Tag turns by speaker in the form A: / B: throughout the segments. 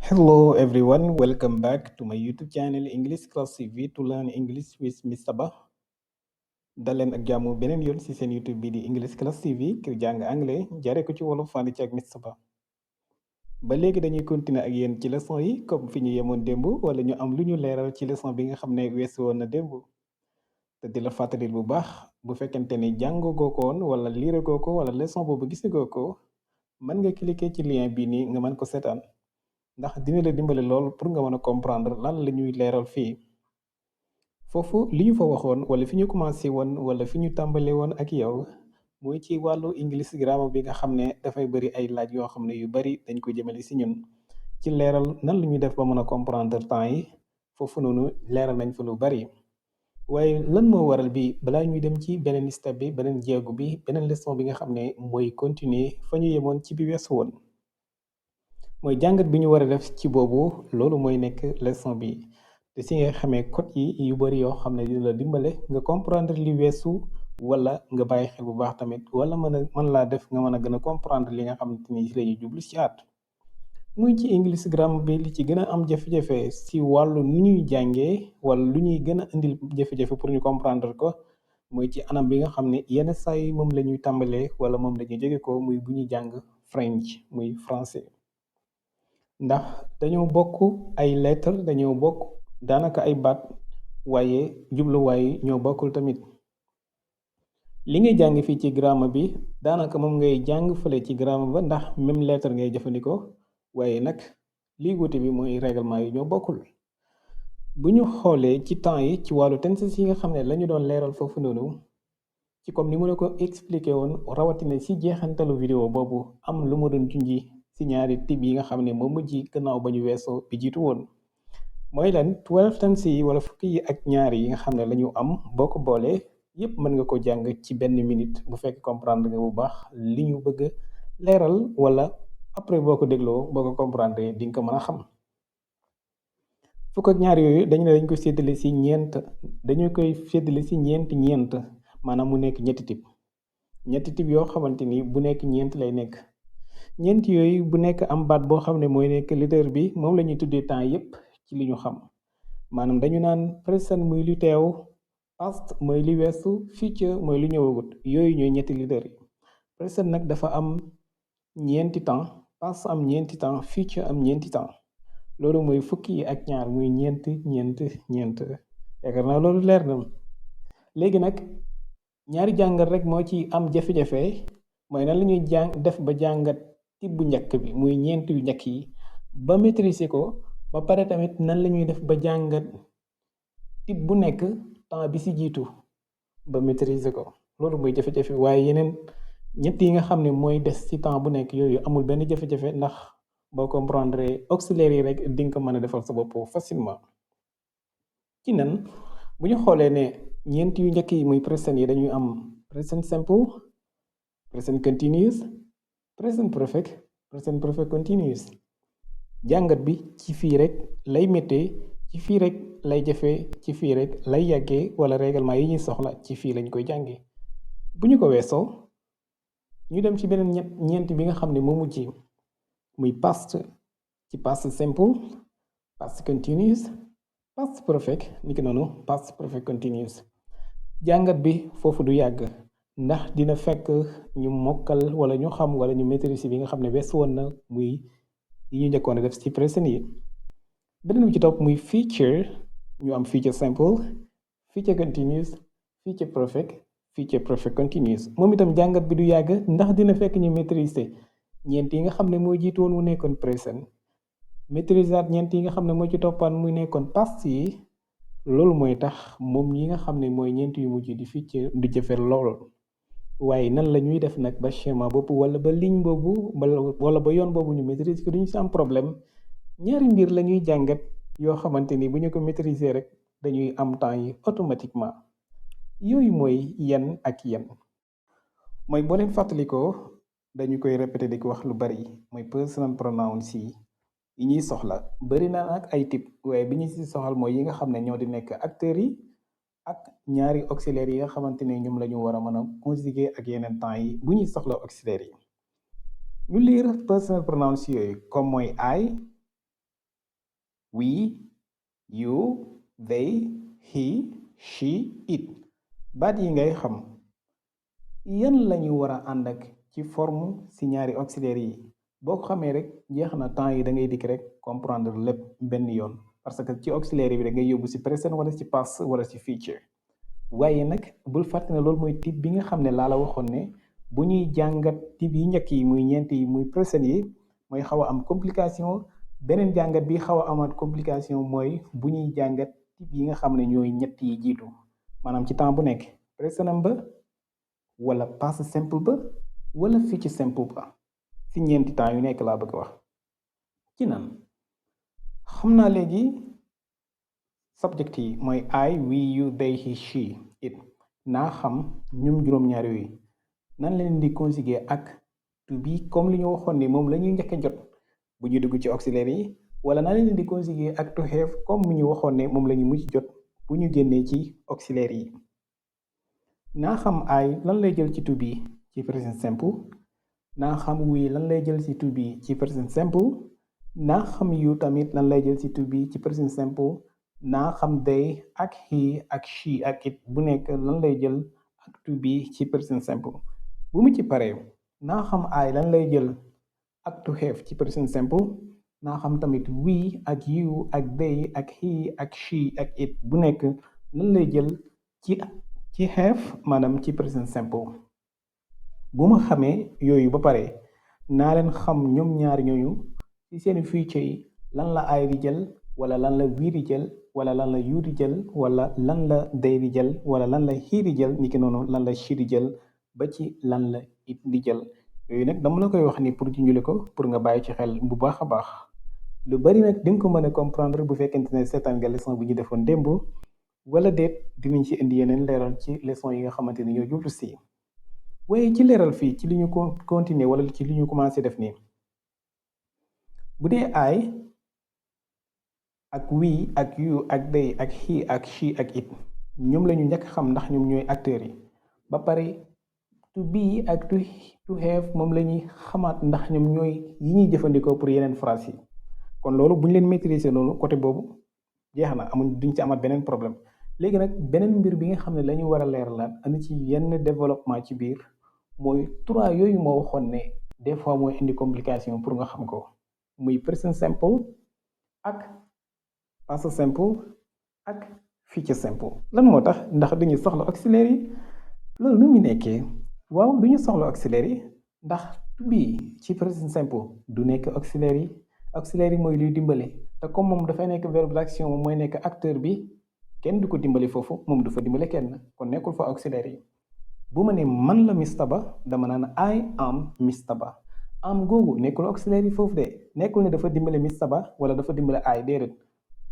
A: Hello everyone, welcome back to my YouTube channel English Class TV to learn English with Mr. Ba. daleen ak jàmm beneen yoon ci seen YouTube bi di English Class TV ngir jàng anglais jare ko ci wolof fànn ci ak Mr. Ba léegi dañuy continuer ak yéen ci leçon yi comme fi ñu yemoon démb wala ñu am lu ñu leeral ci leçon bi nga xam ne weesu woon na démb te di la fàttalil bu baax bu fekkente ni jàngoo goo ko woon wala liire goo ko wala leçon boobu gisagoo ko mën nga cliquer ci lien bii nii nga mën ko seetaan ndax dina la dimbale lool pour nga mën a comprendre lan la ñuy leeral fii foofu li ñu fa waxoon wala fi ñu commencé woon wala fi ñu tàmbale woon ak yow muy ci wàllu English grammar bi nga xam ne dafay bëri ay laaj yoo xam ne yu bari dañ ko jëmale si ñun ci leeral nan la ñuy def ba mën a comprendre temps yi foofu noonu leeral nañ fa lu bari waaye lan moo waral bi balaa ñuy dem ci beneen step bi beneen jéegu bi beneen leçon bi nga xam ne mooy continuer fa ñu yemoon ci bi weesu woon mooy jàngat bi ñu war a def ci boobu loolu mooy nekk leçon bi te si nga xamee code yi yu bari yoo xam ne dina la dimbale nga comprendre li weesu wala nga bàyyi xel bu baax tamit wala mën laa def nga mën a gën a comprendre li nga xamante ni la ñuy jublu ci at muy ci English grammar bi li ci gën a am jafe-jafe si wàllu nu ñuy jàngee wala lu ñuy gën a indil jafe-jafe pour ñu comprendre ko mooy ci anam bi nga xam ne yenn saa yi moom la ñuy tàmbalee wala moom la ñuy jóge ko muy bu ñuy jàng French muy français ndax dañoo bokk ay lettre dañoo bokk daanaka ay baat waaye jubluwaay ñoo bokkul tamit li ngay jàng fii ci grammar bi daanaka moom ngay jàng fële ci grammar ba ndax même lettre ngay jëfandikoo waaye nag lii wuute bi mooy règlement yi ñoo bokkul bu ñu xoolee ci temps yi ci wàllu tenses yi nga xam ne lañu doon leeral foofu noonu ci comme ni mu la ko expliqué woon rawatina si jeexantalu vidéo boobu am lu ma doon junji ci ñaari type yi nga xam ne moo mujj gannaaw ba ñu weesoo bi jiitu woon mooy lan 12 tenses yi wala fukki yi ak ñaari yi nga xam ne lañu am boo ko boolee yépp mën nga ko jàng ci benn minute bu fekk comprendre nga bu baax li ñu bëgg leeral wala après boo ko dégloo boo ko comprendre di nga ko mën a xam fukk ak ñaar yooyu dañ koy séddale ci ñeent maanaam mu nekk ñetti type yoo xamante ni bu nekk ñeent lay nekk ñeent yooyu bu nekk am baat boo xam ne mooy nekk leader bi moom la ñuy tuddee temps yépp ci li ñu xam maanaam dañu naan present muy lu teew past mooy li weesu future mooy lu ñëwagut yooyu ñooy ñetti leader yi present nag dafa am ñeenti temps past am ñeenti temps future am ñeenti temps loolu mooy fukki yi ak ñaar muy ñeent yaakaar naa loolu leer na léegi nag ñaari jàngat rek moo ci am jafe-jafe mooy nan la ñuy def ba jàngat type bu njëkk bi muy ñeent yu njëkk yi ba maîtriser ko ba pare tamit nan la ñuy def ba jàngat type bu nekk temps bi ci jiitu ba maîtriser ko loolu mooy jafe-jafe waaye yeneen ñett yi nga xam ne mooy des ci temps bu nekk yooyu amul benn jafe-jafe ndax boo comprendre auxiliaire yi rek di nga ko mën a defal sa bopp facilement ci nan bu ñu xoolee ne ñeent yu njëkk yi muy present yi dañuy am present simple present continuous present perfect continuous jàngat bi ci fii rek lay méttee ci fii rek lay jafee ci fii rek lay yàggee wala règlement yi ñuy soxla ci fii lañ koy jàngee bu ñu ko weesoo ñu dem ci beneen ñeent bi nga xam ne moo mujj muy past ci past simple past continuous past perfect niki noonu past perfect continuous jàngat bi foofu du yàgg ndax dina fekk ñu mokkal wala ñu xam wala ñu maîtriser bi nga xam ne weesu woon na muy yi ñu njëkkoon a def ci present yi beneen bi ci topp muy future ñu am future simple future continuous future perfect continuous moom itam jàngat bi du yàgg ndax dina fekk ñu maîtriser ñeent yi nga xam ne moo jiitu woon mu nekkoon present maîtriser ñeent yi nga xam ne moo ci toppaan mu nekkoon past yi loolu mooy tax moom yi nga xam ne mooy ñeent yu mujj di future du jafe lool waaye nan la ñuy def nag ba schéma boobu wala ba ligne boobu wala ba yoon boobu ñu maîtriser ko duñu si am problème ñaari mbir la ñuy jàngat yoo xamante ni bu ñu ko maîtriser rek dañuy am temps yi automatiquement yooyu mooy yan ak yan mooy boo leen fàttalikoo dañu koy répété di ko wax lu bari mooy personal pronouns yi ñuy soxla bari na ak ay type waaye bi ñu si soxal mooy yi nga xam ne ñoo di nekk acteurs yi ak ñaari auxiliaires yi nga xamante ne ñoom la ñu war a mën a conjuguer ak yeneen temps yi bu ñuy soxla auxiliaires yi ñu lire personal pronouns yooyu comme mooy I we, you, they, he, she, it. baat yi ngay xam yan lañu war a ànd ak ci forme si ñaari auxiliaires yi boo ko xamee rek jeex na temps yi da ngay dikk rek comprendre lépp benn yoon parce que ci auxiliaire bi da ngay yóbbu si present wala si past wala si future waaye nag bul fàtte ne loolu mooy type bi nga xam ne laa la waxoon ne bu ñuy jàngat type yi njëkk yi muy ñeent yi muy present yi mooy xaw a am complication beneen jàngat bi xaw a amaat complication mooy bu ñuy jàngat type yi nga xam ne ñooy ñett yi jiitu maanaam ci temps bu nekk present ba wala past simple ba wala future simple ba si ñeenti temps yu nekk laa bëgg wax ci nan xam naa léegi subject yi mooy I, we, you, they, he, she, it naa xam ñum juróom-ñaar yooyu nan leen di conjuguer ak to be comme li ñu waxoon ni moom la ñuy njëkk a jot bu ñu dugg ci auxiliaire yi wala nan leen di conjuguer ak to have comme mi ñu waxoon ne moom la ñu mujj jot bu ñu génnee ci auxiliaire yi naa xam I lan lay jël ci to be ci present simple naa xam we lan lay jël ci to be ci present simple naa xam you tamit lan lay jël ci to be ci present simple naa xam they ak he ak she ak it bu nekk lan lay jël ak to be ci present simple bu mu ci paree naa xam I lan lay jël ak to have ci present simple naa xam tamit we ak you ak they ak he ak she ak it bu nekk lan lay jël ci have maanaam ci present simple bu ma xamee yooyu ba pare naa leen xam ñoom ñaar ñooñu ci seen future yi lan la I di jël wala lan la we di jël wala lan la you di jël wala lan la they di jël wala lan la he di jël niki noonu lan la she di jël ba ci lan la it di jël yooyu nag dama la koy wax ni pour junjule ko pour nga bàyyi ci xel bu baax a baax lu bari nag di nga ko mën a comprendre bu fekkente ne seetaan nga leçon bu ñu defoon démb wala déet dinañ ci indi yeneen leeral ci leçon yi nga xamante ni ñoo jublu si waaye ci leeral fii ci li ñu ko continuer wala ci li ñu commencé def nii bu dee I ak we ak you ak they ak he ak she ak it ñoom la ñu njëkk xam ndax ñoom ñooy acteurs yi ba pare to be ak to have moom la ñuy xamaat ndax ñoom ñooy yi ñuy jëfandikoo pour yeneen phrase yi kon loolu bu ñu leen maîtriser noonu côté boobu jeex na amuñ duñ ci amaat beneen problème léegi nag beneen mbir bi nga xam ne la ñu war a leeralaat andi ci yenn développement ci biir mooy trois yooyu moo waxoon ne des fois mooy indi complication pour nga xam ko muy present simple ak past simple ak future simple lan moo tax ndax duñu soxla auxiliaire yi loolu nu mu nekkee waaw duñu soxla auxiliaire yi ndax to be ci present simple du nekk auxiliaire yi mooy luy dimbale te comme moom dafay nekk verbe d'action moom mooy nekk acteur bi kenn du ko dimbali foofu moom du fa dimbale kenn kon nekkul fa auxiliaire yi bu ma ne man la Mr Ba dama naan I am Mr Ba am googu nekkul auxiliaire yi foofu de nekkul ne dafa dimbale Mr Ba wala dafa dimbale I déedéet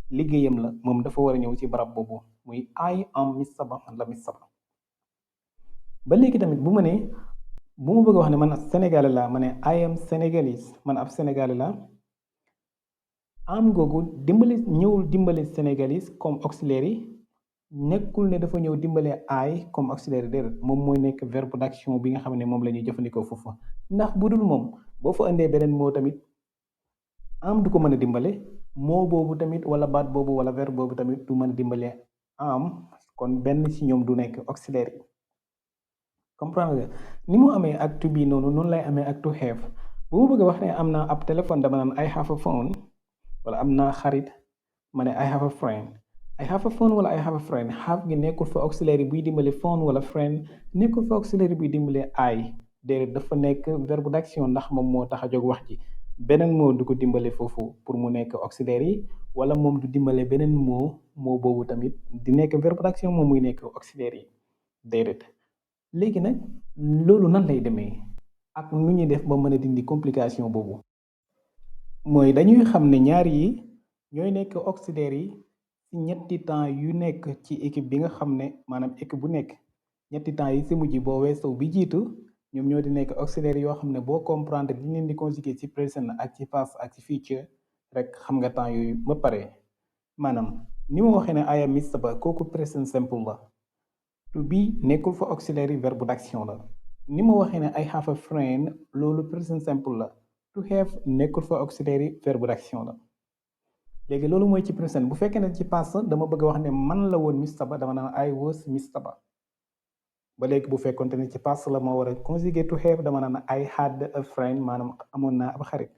A: liggéeyam la moom dafa war a ñëw ci barab boobu muy I am Mr Ba man la Mr Ba ba léegi tamit bu ma ne bu ma bëgg a wax ne man sénégalais la ma ne I am sénégalais man ab sénégalais la am googu ñëwul dimbale sénégalais comme auxiliaire yi nekkul ne dafa ñëw dimbale I comme auxiliaire déedéet moom mooy nekk verbe d'action bi nga xam ne moom la ñuy jëfandikoo foofu ndax bu dul moom boo fa indee beneen moo tamit am du ko mën a dimbale moo boobu tamit wala baat boobu wala verbe boobu tamit du mën a dimbale am kon benn ci ñoom du nekk auxiliaire yi comprendre nga ni mu amee ak to be noonu lay amee ak to have bu ma bëgg a wax ne am naa ab téléphone dama naan I have a phone wala am naa xarit ma ne I have a friend I have a phone wala I have a friend have gi nekkul fa auxiliaire buy dimbale phone wala friend nekkul fa auxiliaire buy dimbale I déedéet dafa nekk verbe d'action ndax moom moo tax a jóg wax ji beneen moo du ko dimbale foofu pour mu nekk auxiliaire yi wala moom du dimbale beneen moo boobu tamit di nekk verbe d'action moom muy nekk auxiliaire yi déedéet léegi nag loolu nan lay demee ak nu ñuy def ba mën a dindi complication boobu mooy dañuy xam ne ñaar yi ñooy nekk auxiliaire yi ci ñetti temps yu nekk ci équipe bi nga xam ne maanaam équipe bu nekk ñetti temps yi ci mujj boo weesoo bi jiitu ñoom ñoo di nekk auxiliaire yoo xam ne boo comprendre li leen di conjuguer ci present ak ci past ak ci future rek xam nga temps yooyu ba pare maanaam ni ma waxee ne I am Mr Ba kooku present simple la to be nekkul fa auxiliary verbe d'action la ni ma waxee ne I have a friend loolu present simple la to have nekkul fa auxiliary verbe d'action la léegi loolu mooy ci present. Bu fekkee ne ci past dama bëgg a wax ne man la woon Mr. Ba, dama naan I was Mr. Ba. ba léegi bu fekkonte ne ci past la ma war a conjuguer to have, dama naan I had a friend, maanaam amoon naa ab xarit.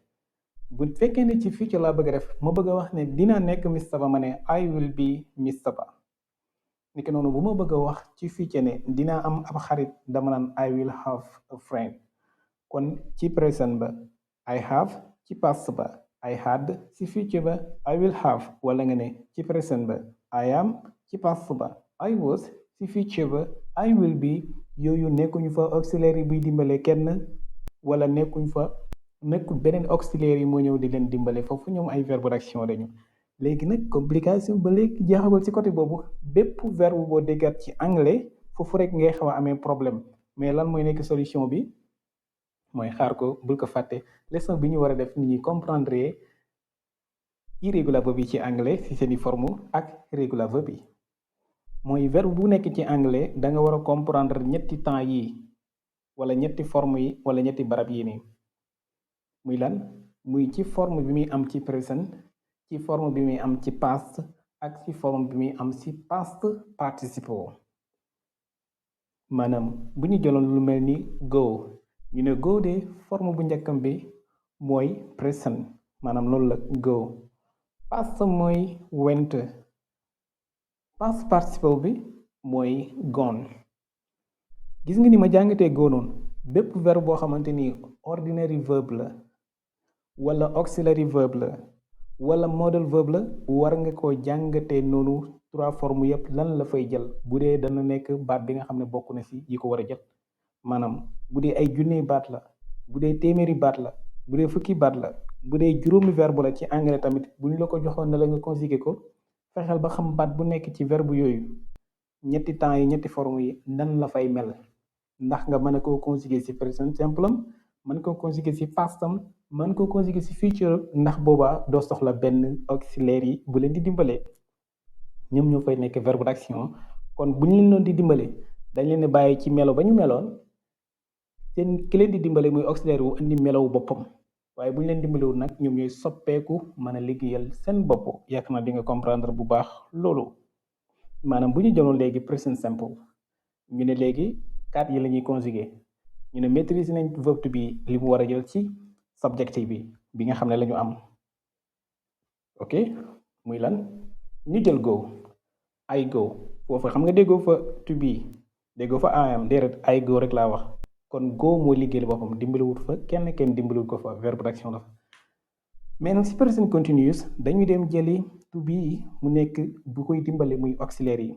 A: bu fekkee ne ci future laa bëgg a def, ma bëgg a wax ne dina nekk Mr. Ba, ma ne I will be Mr. Ba. niki noonu bu ma bëgg a wax ci future ne dina am ab xarit, dama naan I will have a friend. kon ci present ba I have, ci past ba I had, ci future ba I will have, wala nga ne ci present ba I am, ci past ba I was, ci future ba I will be. yooyu nekkuñu fa auxiliary buy dimbale kenn, wala nekkul beneen auxiliary moo ñëw di leen dimbale. foofu ñoom ay verbe d'action lañu. léegi nag complication ba léegi jeexagul ci côté boobu. bépp verbe boo déggaat ci anglais foofu rek ngay xaw a amee problème. mais lan mooy nekk solution bi? mooy xaar ko, bul ko fàtte. leçon bi ñu war a def ni ñuy comprendre irregular verb yi ci anglais ci seeni forme ak regular verb yi. mooy verbe bu nekk ci anglais da nga war a comprendre ñetti temps yi, wala ñetti forme yi, wala ñetti barab yi nii. muy lan? muy ci forme bi muy am ci present, ci forme bi muy am ci past, ak ci forme bi muy am ci past participle. maanaam bu ñu jëloon lu mel ni go, ñu ne go de forme bu njëkkam bi mooy present, maanaam loolu la go. past mooy went, past participle bi mooy gone. gis nga ni ma jàngatee go noonu, bépp verbe boo xamante ni ordinary verb la, wala auxiliary verb la, wala modal verb la, war nga koo jàngatee noonu. trois formes yëpp lan la fay jël bu dee dana nekk baat bi nga xam ne bokk na si yi ko war a jël. maanaam bu dee ay junne baat la, bu dee téeméeri baat la, bu dee fukki baat la, bu dee juróomi verbe la ci anglais tamit, bu ñu la ko joxoon ne la nga conjuguer ko, fexeel ba xam baat bu nekk ci verbe yooyu, ñetti temps yi, ñetti forme yi nan la fay mel. ndax nga mën a koo conjuguer si present simple am, mën koo conjuguer si past am, mën koo conjuguer si future, ndax boobaa doo soxla benn auxiliaire yi bu leen di dimbalee. ñoom ñoo fay nekk verbe d'action. kon bu ñu leen doon di dimbale, dañ leen di bàyyi ci melo ba ñu meloon, seen ki leen di dimbale muy auxiliaire wu indi melowu boppam. waaye bu ñu leen dimbalewul nag, ñoom ñooy soppeeku mën a liggéeyal seen bopp. yaakaar naa di nga comprendre bu baax loolu. maanaam bu ñu jëloon léegi present simple, ñu ne léegi 4 yi la ñuy conjuguer. ñu ne maîtriser nañ verbe to be li mu war a jël ci subjectif bi nga xam ne la ñu am. ok, muy lan? ñu jël go, I go. foofu xam nga déggoo fa to be, déggoo fa I am, déedéet I go rek laa wax. kon go moo liggéeyal boppam, dimbaliwut fa kenn dimbaliwut ko fa, verbe d'action la fa. mais nag si present continuous dañuy dem jëli to be mu nekk bu koy dimbale muy auxiliaire yi.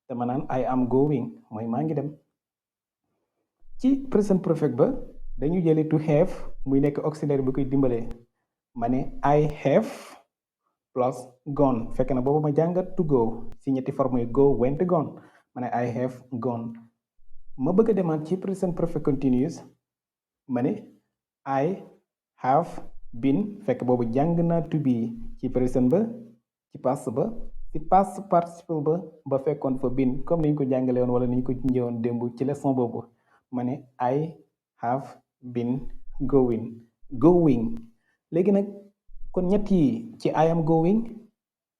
A: dama naan I am going, mooy maa ngi dem. ci present perfect ba dañu jële to have muy nekk auxiliaire bu koy dimbalee. ma ne I have plus gone, fekk na boobu ma jàngat to go si ñetti forme yi go, went, gone. ma ne I have gone. ma bëgg a demaat ci present perfect continuous, ma ne I have been, fekk boobu jàng naa to be ci present ba, ci past ba, ci past participle ba fekkoon fa been, comme niñ ko jàngale woon wala niñ ko njëwoon démb ci leçon boobu. ma ne I have been going. léegi nag kon ñett yi ci I am going,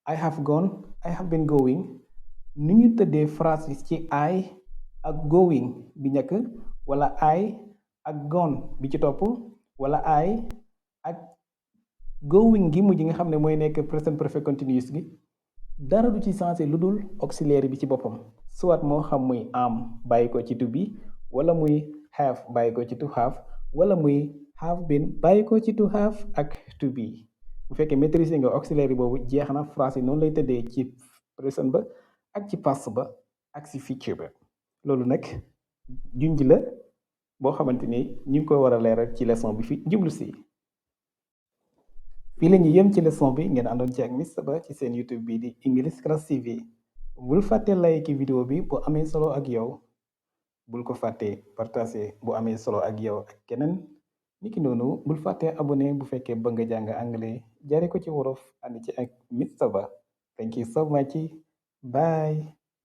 A: I have gone, I have been going, ni ñu tëddee phrase yi ci I ak going bi njëkk, wala I ak gone bi ci topp, wala I ak going gi mujj nga xam ne mooy nekk present perfect continuous gi, dara du ci changé lu dul auxiliaire bi ci boppam. soit moo xam muy am bàyyi ko ci to be, wala muy have bàyyi ko ci to have, wala muy have been bàyyi ko ci to have ak to be. bu fekkee maîtriser nga auxiliaire boobu, jeex na. phrase yi noonu lay tëddee ci present ba, ak ci past ba, ak ci future ba. loolu nag junj la boo xamante ni ñu ngi koy war a leeral ci leçon bi fi jublu si. fii la ñu yem ci leçon bi, ngeen àndoon ci ak Mr. Ba ci seen YouTube bi di English Class TV. bul fàtte like vidéo bi bu amee solo ak yow, bul ko fàtte partager bu amee solo ak yow ak keneen. niki noonu bul fàtte abonné bu fekkee bëgg nga jàng anglais jaare ko ci wolof ànd ci ak Mr. Ba. Thank you so much. Bye.